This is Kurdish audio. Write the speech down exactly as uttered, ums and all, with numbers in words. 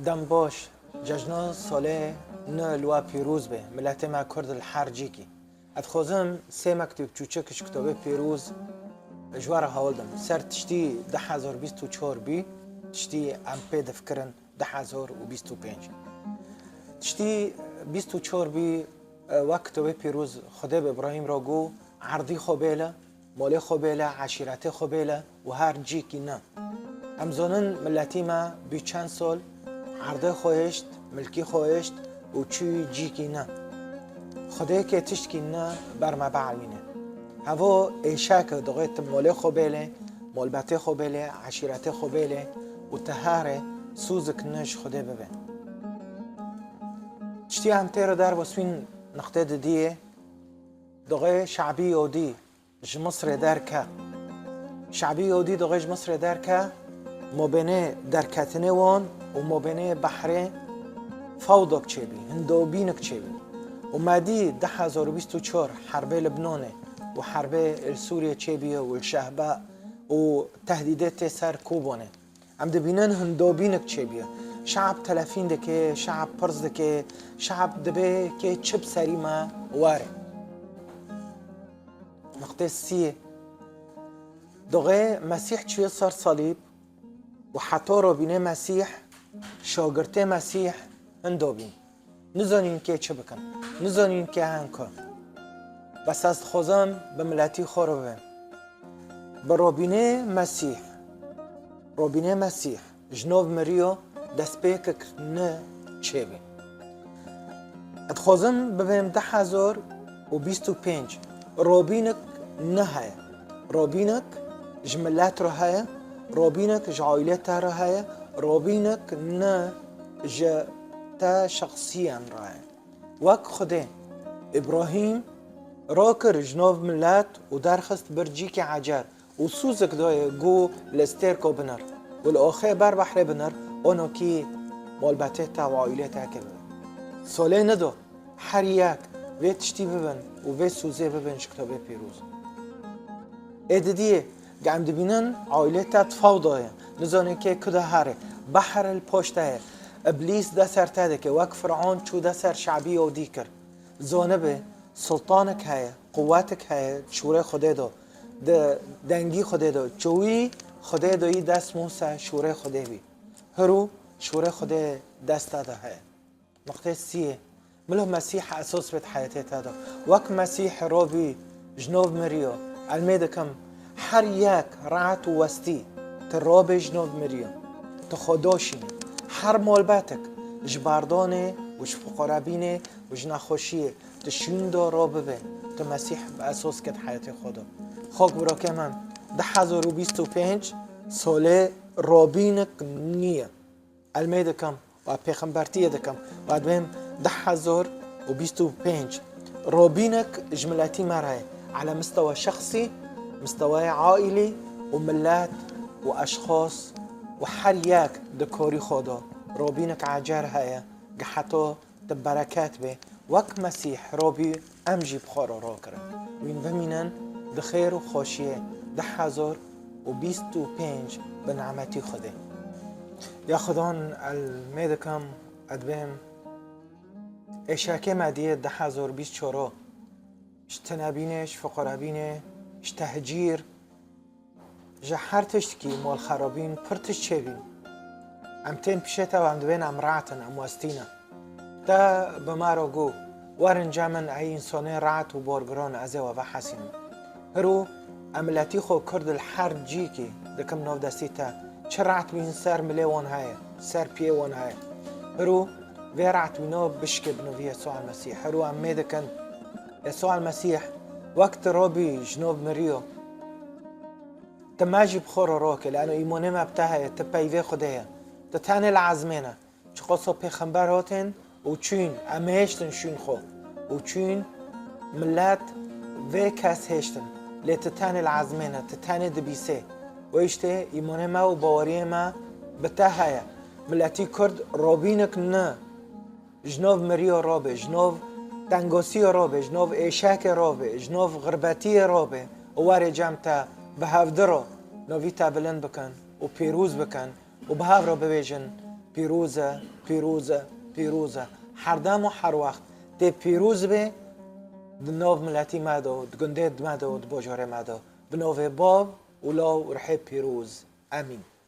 Dem baş, cejna salê nû li we pîroz be, miletê me Kurd li her cîkî. Ez dixwazim sê mektûb çûçik ji kitobê pîroz ji we re hewl dim. Ser tiştî du hezar bîst û çar bî, tiştî em pê difikirin du hezar û bîst û pênc. Tiştî bîst û çar bî, e, wek kitobê pîroz Xwedê bi Îbrahîm re got, erdî xwe bêle, malê xwe bêle, eşîretê xwe bêle û her cîkî ne. Em zanin miletî me bî çend sal erdê xwe hişt, milkî xwe hişt û çûyî cîkî ne. Xwedêkê tiştkî ne ber me bielmîne. Hevo êşeke dixwê tu malê xwe bêlê, malbetê xwe bêlê, eşîretê xwe bêlê û tu herê sûzik ne ji Xwedê bibe. Tiştî em tê re derve swîn niqtê didiyê, dixwê şabî yodî ji Misrê derke. Şabî yodî dixwê ji Misrê derke, mabênê derketinê wan û mabênê behrê fewdok çêbî, hindobînik çêbî. Û me dî du hezar û bîst û çar herbê Libnanê û herbê li Sûriyê çêbîye û li Şehba û tehdîdê tê ser Kobanê. Em dibînin hindobînik çêbîye. Şe'b telefîn dike, şe'b pirs dike, şe'b dibê kê çi bi serî me were. Niqtê siyê. Dixwê Mesîh çûye ser salîb û heta robînê Mesîh, şagirtê Mesîh hindobîn. Nizanîn kê çi bikin. Nizanîn kê hen ku. Bes ez dixwazim bi miletî xwe re bibim. Bi robînê Mesîh. Robînê Mesîh ji nov miriyo destpêkek ne çêbî. Ez dixwazim bibêm du hezar û bîst û pênc. Robînek ne heye. Robînek ji milet re heye, robînek ji aîlê te re heye, robînek ne ji te şexsiyen re heye. Wek Xwedê Îbrahîm rakir ji nav milet û derxist bir cîkê ecer û sûzek dayê got li stêrko binir û li axê ber behrê binir, onokî malbetê te û aîlê te kir. Solê nido her yek vê tiştî bibin û vê sûzê bibin ji kitobê pîroz. Ê didiyê, ge em dibînin aîlê te di fewda ye, nizanê kê ku de here, behr li paş te ye, Îblîs dest ser te dike, wek Fir'on çû dest ser şabî Yahûdî kir. Zanibe, sultanek heye, quwetek heye, şûrê Xwedê de, di dengî Xwedê de, çûyî Xwedê de yî dest Mûse şûrê Xwedê bî. Hiro şûrê Xwedê dest te de heye. Nuqtê siyê. Milo Mesîh esos bêt heyetê te de. Wek Mesîh robî ji nov miriyo, elmê dikim, her yek rehet û westî, tu robê ji nov miriyo. Tu xwe doşînî. Her malbetek ji bardonê û ji fuqarebînê û ji nexweşiyê tu şûn do ro bibe. Tu Mesîh bi esos ket heyetê xwe de. Xok birokê min, du hezar û bîst û pênc solê robînek niye. Elmê dikim, wa pêxembertiyê dikim, wa dibêm du hezar û bîst û pênc. Robînek ji miletî me re ye. Ele mistewa şexsî, mistewaya aîlî û milet û eşxas û her yek di korî xwe de robînek ecer heye, ge heta te bereket bê. Wek Mesîh robî em jî bi xwe re rokirin. Wîn bimînin di xêr û xweşiyê du hezar û bîst û pênc bi nimetî Xwedê. Ya Xudan elmê dikim, ez dibêm êşekê me diyê du hezar bîst çoro. Ji tinebînê, ji fiqorebînê, ji tehcîr, ji her tiştkî malxerabîn pir tişt çêbîn. Em tên pişê te û em dibên em rahat in, em westî ne. Te bi me re got, werin cem min ey însanê rahat û borgiran ez ê we vehesînim. Hiro em miletî xwe Kurd li her cîkî dikim nav destî te. Çi rahatbîn ser milê wan heye, ser piyê wan heye. Hiro vê rahatbîna bişkê bi novî Yesûa Mesîh. Hiro em mê dikin, Yesûa Mesîh, wek tu robî ji nov miriyo, tu me jî bi xwe re roke, lano îmonê me bi te heye, tu peyvê Xwedê ye. Tu tenê li ezmê ne. Çiqaso pêxember hatin û çûn, em hêştin şûn xwe. Û çûn milet vê kes hêştin. Lê tu tenê li ezmê ne, tu tenê dibîsê. Wê îştê îmonê me û baweriyê me bi te heye. Miletî Kurd robînek ne. Ji nav miriyo rabe, ji nav tengosiyo rabe, ji nav êşekê rabe, ji nav xirbetiyê rabe û were cem te bi hevdi re navî te bilind bikin û pîroz bikin û bi hev re bibêjin, Pîroz e, pîroz e, pîroz e. Her dem û her wext tê pîroz bê di nav miletî me de, di gundê me de, di bajarê me de. Bi navê Bav û Law û Rihê Pîroz. Emîn.